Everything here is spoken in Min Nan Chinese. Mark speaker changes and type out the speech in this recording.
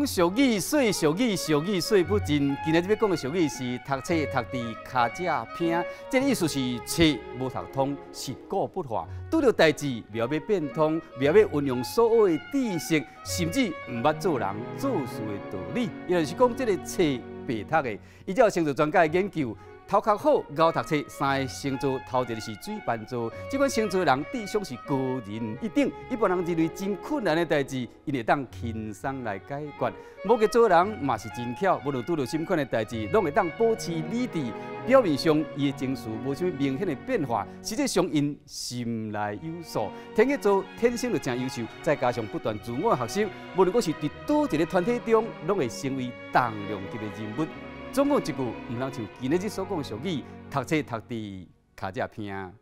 Speaker 1: 講俗語，說俗語，俗語說不盡。今仔日欲講的俗語是讀冊讀佇跤脊偏，這个意思是冊無讀通，食古不化。拄著代誌，袂曉欲變通，袂曉欲運用所學的知識，甚至毋捌做人做事的道理。伊就是講這个冊白讀的。依照星座專家的研究，頭殼好、𠢕讀冊三个星座，頭一个是水瓶座。這款星座的人智商是高人一等，一般人認為真困難的代誌，𪜶會當輕鬆來解決。摩羯座人嘛是真巧，無論拄著啥物款的代誌，攏會當保持理智。表面上伊的情緒無啥物明顯的變化，實際上𪜶心內有數。天蠍座天生就誠優秀，再加上不斷自我學習，無論講是佇佗一个團體中，攏會成為重量級的人物。總共一句，毋通像今仔日所講的俗語，讀冊讀佇跤脊偏。